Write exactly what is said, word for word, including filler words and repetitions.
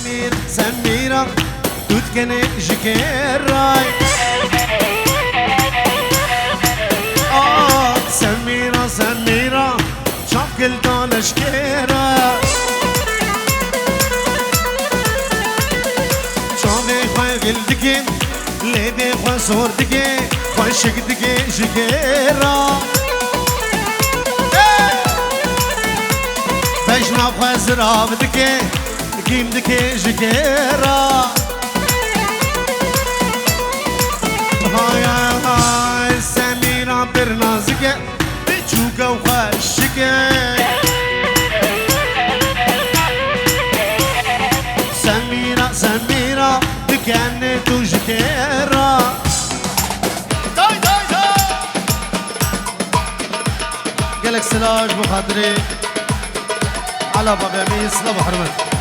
Semîra, tu dikenê ji kê re? Ah, Semîra, Semîra, çav kil da leşkê re. Çavê xwe gil dike, lêdê xwe sor dike, xweşik dike ji kê re. Hey! Bejna xwe zirav dike, kîm dike ji kê re. Hay, hay, hay, Semîra pir nazik e, biçûk e û xweşik e. Semîra, Semîra, dikenê tu ji kê re? Day, day, day! Gelek silav ji bo xatirê Ala Babemî, silav û hurmet.